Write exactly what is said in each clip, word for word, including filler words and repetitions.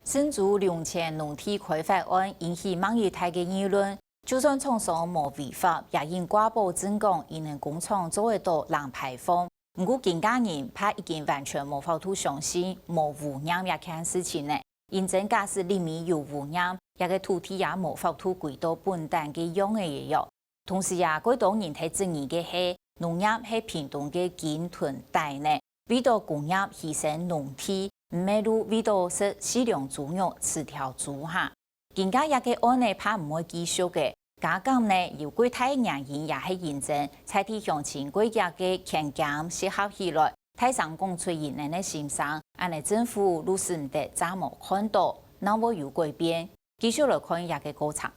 新竹龍泉農地開發案引起吂一大个議論，就算廠商無違法，也因掛保證講，佢等工廠做得到零排放。毋過今下人怕已經完全無法度相信無污染這件事情呢。因為假使裡面有污染，這个土地也無法度歸到本旦个樣仔个喲。 同時也蓋多人在質疑个係，農業係屏東个根同底呢，為到工業犧牲農地，毋係就為到食四兩豬肉、飼條豬下。今下這个案呢怕毋會繼續个，加減呢有蓋大原因也係因為在地鄉親蓋遽个牽強結合起來，大聲講出佢等个心聲，恁呢政府就使毋得詐無看到，正會有改變。繼續來看這个過程。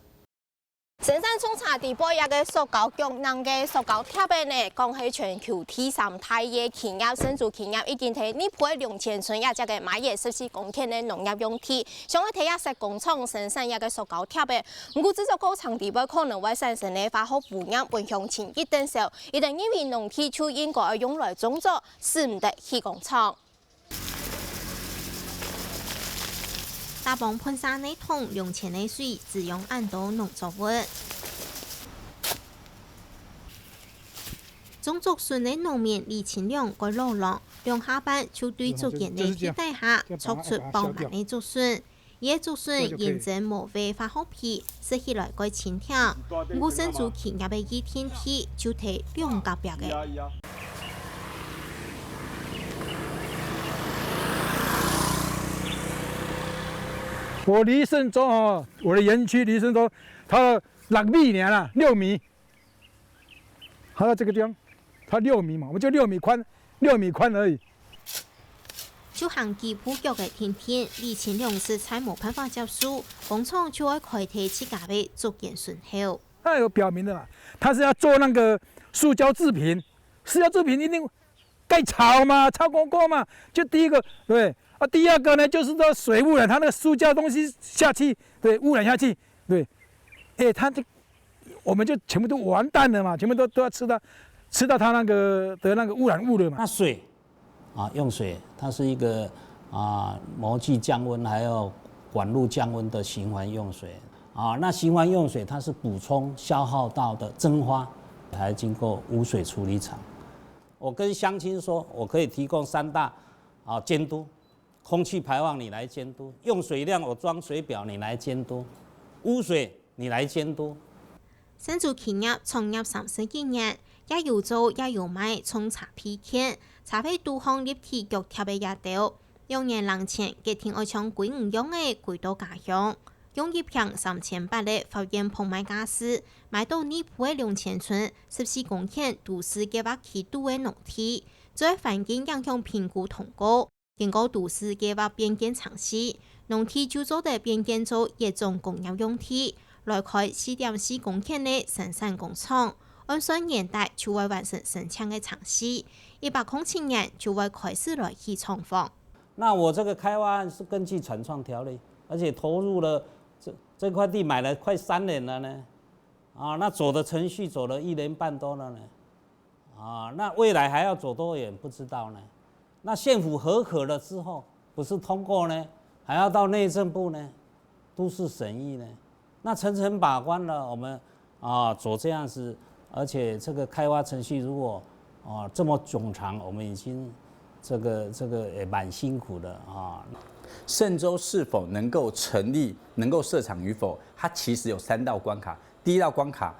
神山種茶底背這个塑膠腳囊个塑膠貼仔呢，講係全球第三大个企業，新竹企業已經在內埔龍泉村這隻个買了十四公頃个農業用地，想愛在這設工廠生產這个塑膠貼仔。毋過製作過程底背可能會產生个化學污染，分鄉親一等愁，佢等認為農地就應該愛用來種作，使毋得起工廠。 打幫噴射系統龍泉个水滋養恁多農作物。種竹筍个農民李清良蓋老lòng，兩下半就對竹園个地底下鑿出飽滿个竹筍。 佢个竹筍因為無會化學肥，食起來蓋清甜。毋過新竹企業个預定地就在兩隔壁仔。我離勝州哦，我的園區離勝州，它六米爾啦，六米。 它到這個地方，它六米嘛，我們就六米寬，六米寬而已。就行幾步腳个定定，李清良實在無辦法接受，工廠就愛開在自家个竹園脣口。它有表明的嘛，它是要做那個塑膠製品，塑膠製品一定蓋草嘛，草高高嘛，就第一個，對啊，第二個呢，就是說水污染，它那個塑膠東西下去，對，污染下去，對，哎，它這 我們就全部都完蛋了嘛，全部都，都要吃到，吃到它那個的那個污染物了嘛。那水啊，用水，它是一個啊，模具降溫還有管路降溫的循環用水啊。那循環用水，它是補充消耗到的蒸發，才經過污水處理廠。我跟鄉親說，我可以提供三大啊監督， 空氣排放你來監督，用水量我裝水表你來監督，污水你來監督。新竹企業創業三十幾年，也有做也有賣種茶配件，茶會堵䟘立體腳貼个這兜。兩年零前，決定愛像閨女樣仔歸到家鄉，用一坪三千八个法源膨賣價數，買到內埔个龍泉村十四公頃都市計畫區肚个農地，做環境影響評估通過。 經過都市計畫變更程序，農地就做得變更做乙種工業用地，來開四點四公頃个生產工廠，按算年底就會完成申請个程序，一百空七年就會開始來起廠房。那我這個開發案是根據產創條例，而且投入了這，這塊地買了快三年了呢。啊，那走的程序走了一年半多了呢。 啊，那未來還要走多遠不知道呢。那縣府核可了之後，不是通過呢，還要到內政部呢，都市審議呢，那層層把關了，我們啊走這樣子，而且這個開發程序如果啊這麼冗長，我們已經這個這個也蠻辛苦的啊。勝州是否能夠成立，能夠設廠與否，它其實有三道關卡。第一道關卡，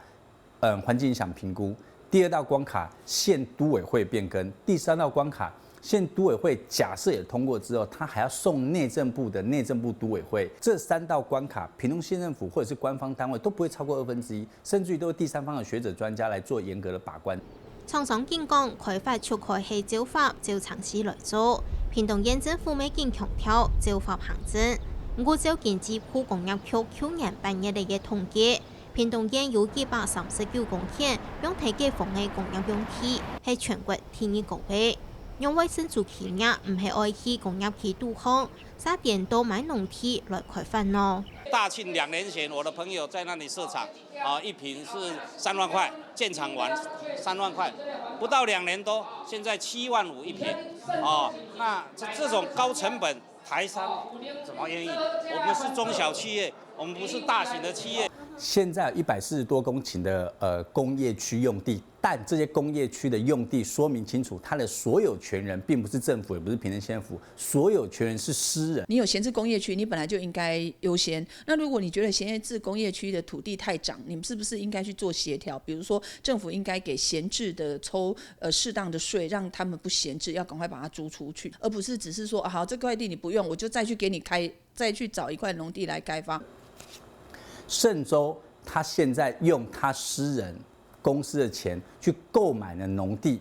嗯，環境影響評估。第二道關卡，縣都委會變更。第三道關卡，縣都委會假設也通過之後，它還要送內政部的內政部都委會。這三道關卡，屏東縣政府或者是官方單位都不會超過二分之一，甚至於都是第三方的學者專家來做嚴格的把關。廠商緊講，開發就開係照法、照程序來做。屏東縣政府乜緊強調照法行政，毋過照經濟部工業局舊年八月个統計， 屏東縣有一百三十九公頃放在解封个工業用地，係全國第二高个。仰會新竹企業毋係愛去工業區肚項，煞顛倒買農地來開發呢？大慶兩年前，我的朋友在那裡設廠，啊，一坪是三萬塊，建廠完三萬塊，不到兩年多，現在七萬五一坪，哦，那這，這種高成本台商怎么愿意？我们是中小企业，我们不是大型的企业。现在有一百四十多公顷的呃工业区用地，但这些工业区的用地说明清楚，它的所有权人并不是政府，也不是平镇县政府，所有权人是私人。你有闲置工业区，你本来就应该优先。那如果你觉得闲置工业区的土地太涨，你们是不是应该去做协调？比如说，政府应该给闲置的抽呃适当的税，让他们不闲置，要赶快把它租出去，而不是只是说啊，好，这块地你不用，我就再去给你开，再去找一块农地来开发。盛州他现在用他私人公司的钱去购买了农地，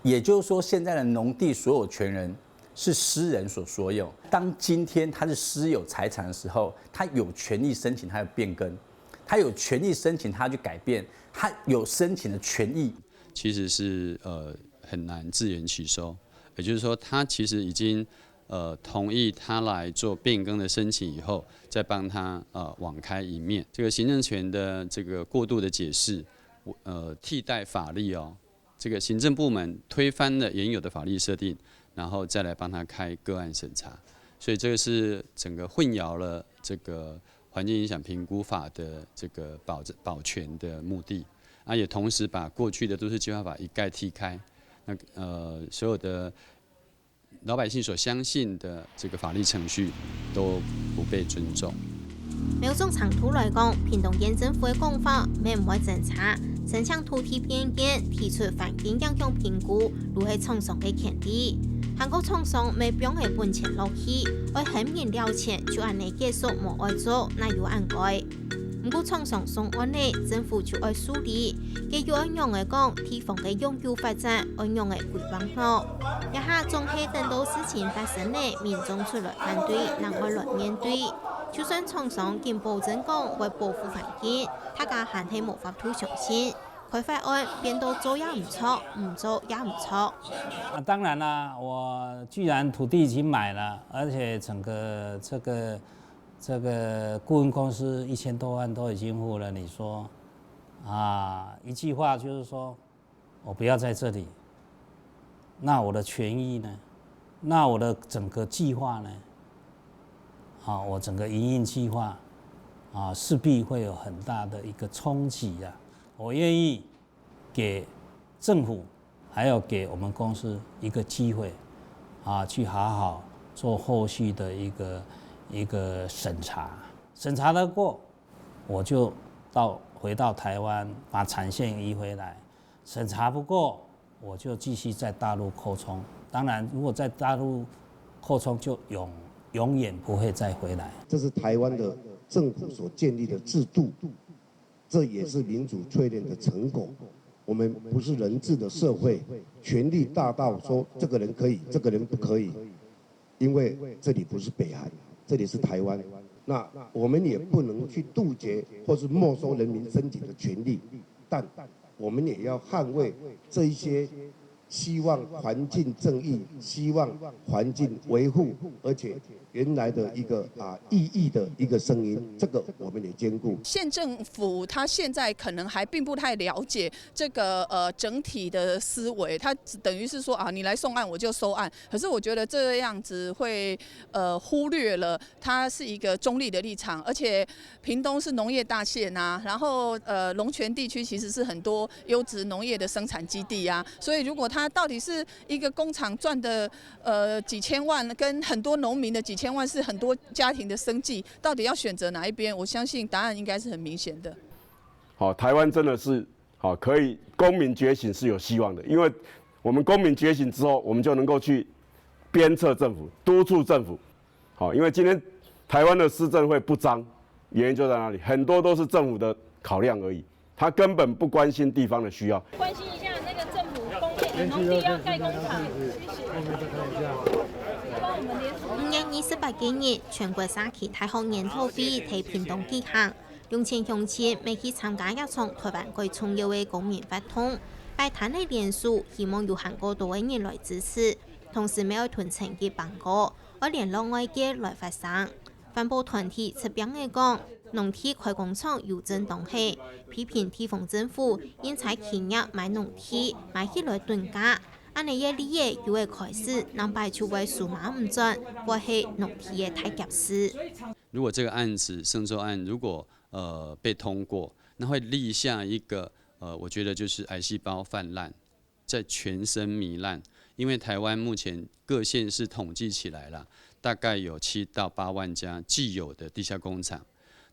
也就是说，现在的农地所有权人是私人所所有。当今天他是私有财产的时候，他有权利申请他的变更，他有权利申请他去改变，他有申请的权益。其实是呃很难自圆其说，也就是说，他其实已经呃同意他来做变更的申请以后，再帮他呃网开一面。这个行政权的这个过度的解释，呃替代法律哦，这个行政部门推翻了原有的法律设定，然后再来帮他开个案审查，所以这个是整个混淆了这个环境影响评估法的这个保保全的目的。啊，也同时把过去的都市计划法一概踢开，那呃所有的老百姓所相信的这个法律程序都不被尊重。某种程度来讲，屏东县政府的讲法，乜毋會爭差，申請土地變更、提出環境影響評估，都係廠商个權利。還過廠商乜放个本錢落去，愛喊人了錢，就恁呢結束無愛做，哪有恁个？毋過廠商上岸呢，政府就愛處理，該又愛仰仔講，地方个永久發展愛仰仔規劃呢？這下總係等到事情發生呢，民眾出來反對，正愛來面對。就算廠商緊保證講會保護環境，大家還係無法度相信，開發案變到做也毋著，毋做也毋著。啊，当然啦，我既然土地已经买了，而且整个这个这个顾问公司一千多万都已经付了，你说啊，一句话就是说，我不要在这里，那我的权益呢？那我的整个计划呢？啊，我整个营运计划啊，势必会有很大的一个冲击啊。我愿意给政府还有给我们公司一个机会啊，去好好做后续的一个一个审查。审查得过，我就到回到台湾把产线移回来；审查不过，我就继续在大陆扩充。当然，如果在大陆扩充，就永永远不会再回来。这是台湾的政府所建立的制度，这也是民主淬炼的成果。我们不是人治的社会，权力大到说这个人可以，这个人不可以，因为这里不是北韩，这里是台湾。那我们也不能去杜绝或是没收人民申请的权利，但我们也要捍卫这一些希望环境正义、希望环境维护，而且原来的一个啊意义的一个声音，这个我们也兼顾。县政府他现在可能还并不太了解这个呃整体的思维，他等于是说啊，你来送案我就收案。可是我觉得这样子会呃忽略了它是一个中立的立场，而且屏东是农业大县啊，然后呃龙泉地区其实是很多优质农业的生产基地啊，所以如果它到底是一个工厂赚的呃几千万，跟很多农民的几千万是很多家庭的生计，到底要选择哪一边？我相信答案应该是很明显的。好，台湾真的是好，可以公民觉醒是有希望的，因为我们公民觉醒之后，我们就能够去鞭策政府、督促政府。好，因为今天台湾的施政会不彰，原因就在哪里？很多都是政府的考量而已，他根本不关心地方的需要。关心一下那个政府工业，农地要盖工厂。五月二十八个日，全国社区大学研讨会在屏东举行。 鄉亲鄉親乜去參加這場台灣最重要个公民活動，擺攤仔聯署，希望有還過多个人來支持，同時乜愛同陳吉講過，愛聯絡外界來發聲。環保團體出兵仔講，農地開工廠有正當係，批評地方政府因在企業買農地買起來等價，恁仔个利益又會開始，難排除會收買毋轉，會係農地个大夾事。如果這個案子，聖州案如果呃被通過，那會立下一個呃，我覺得就是癌細胞氾濫，在全身糜爛。因為台灣目前各縣市統計起來啦，大概有七到八萬家既有的地下工廠，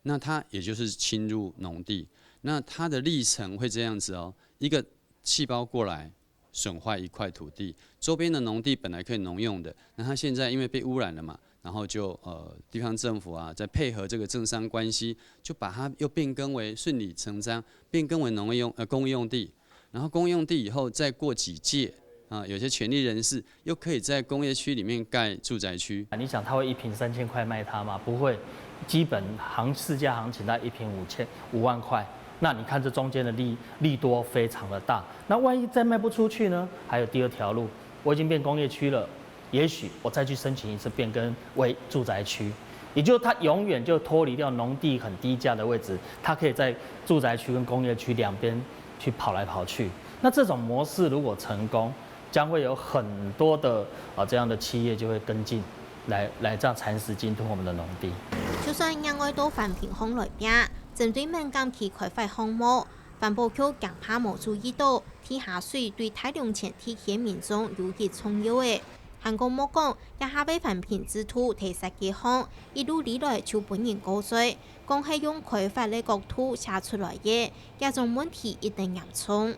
那它也就是侵入農地，那它的歷程會這樣子哦，一個細胞過來，損壞一塊土地，周邊的農地本來可以農用的，那它現在因為被污染了嘛，然後就呃地方政府啊，在配合這個政商關係，就把它又變更為順理成章，變更為農業用呃工業用地，然後工業用地以後再過幾屆啊，有些權利人士又可以在工業區裡面蓋住宅區。你想，它會一坪三千塊賣它嗎？不會，基本行市價行情在一坪五千五万塊。那你看這中間的利利多非常的大。那萬一再賣不出去呢？還有第二條路，我已經變工業區了，也許我再去申請一次變更為住宅區，也就是它永遠就脫離掉農地很低價的位置，它可以在住宅區跟工业区两边去跑来跑去。那这种模式如果成功，将会有很多的啊这样的企业就会跟进来来这样蚕食进入我们的农地。就算另外到環評項來拚，針對敏感區開發項目，環保局驚怕無注意到，地下水對大龍塹地區民眾有幾重要个。還過莫講，這下个環評制度在設計項，一路以來就分人告嘴，講係用開發个角度寫出來个，這種問題一定嚴重。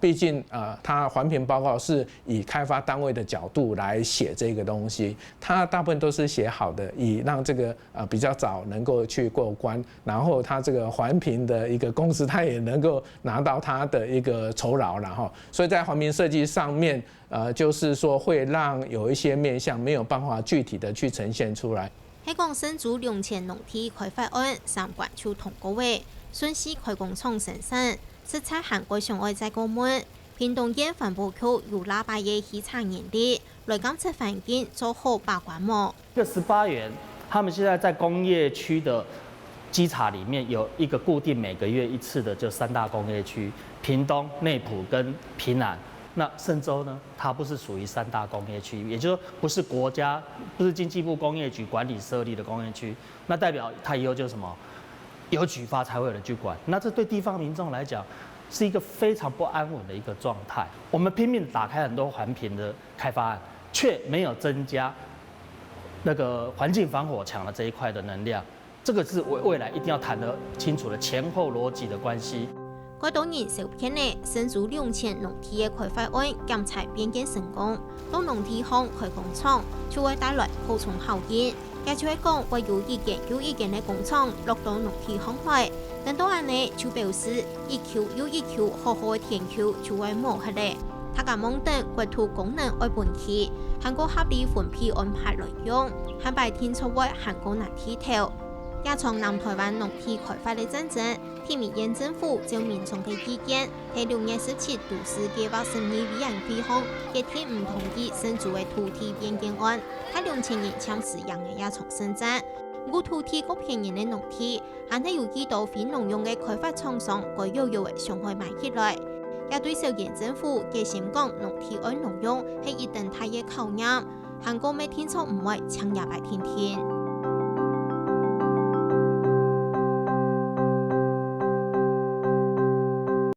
毕竟，呃，它环评报告是以开发单位的角度来写这个东西，它大部分都是写好的，以让这个呃比较早能够去过关，然后它这个环评的一个公司，它也能够拿到它的一个酬劳了哈。所以在环评设计上面，呃，就是说会让有一些面向没有办法具体的去呈现出来。係講聖州龍塹農地開發案三關就通過个，順序開工廠生產，實在還過想愛再過問，屏東縣環保局有哪擺个稽查人力來監測環境做好把關無？这个十八元，他们现在在工业区的稽查里面有一个固定每个月一次的，就三大工业区：屏东、内埔跟屏南。那圣州呢？它不是属于三大工业区，也就是说不是国家，不是经济部工业局管理设立的工业区。那代表它以后就是什么？有举发才会有人去管。那这对地方民众来讲，是一个非常不安稳的一个状态。我们拼命打开很多环评的开发案，却没有增加那个环境防火墙的这一块的能量。这个是未未来一定要谈得清楚的前后逻辑的关系。蓋多人笑騙呢，聖州龍塹農地个開發案檢采變更成功，到農地項開工廠，就會帶來擴充效應。也就係講，會有一間又一間个工廠落到農地項來，等到恁呢，就表示一坵又一坵好好个田坵就會無忒咧。大家望等國土功能愛分區，還過合理分配安排來用，下擺定著會還過難地頭。這場南台灣農地開發个戰爭， 提名縣政府照民眾个意見，在六月十七都市計畫審議委員會項決定毋同意聖州个土地變更案，大龍塹人暫時贏个這場勝戰。毋過土地各片人个農地，還係有幾多非農用个開發廠商該有有个想愛買起來。這對小縣政府決心講農地愛農用係一等大个考驗，還過乜定著毋會淨這擺定定。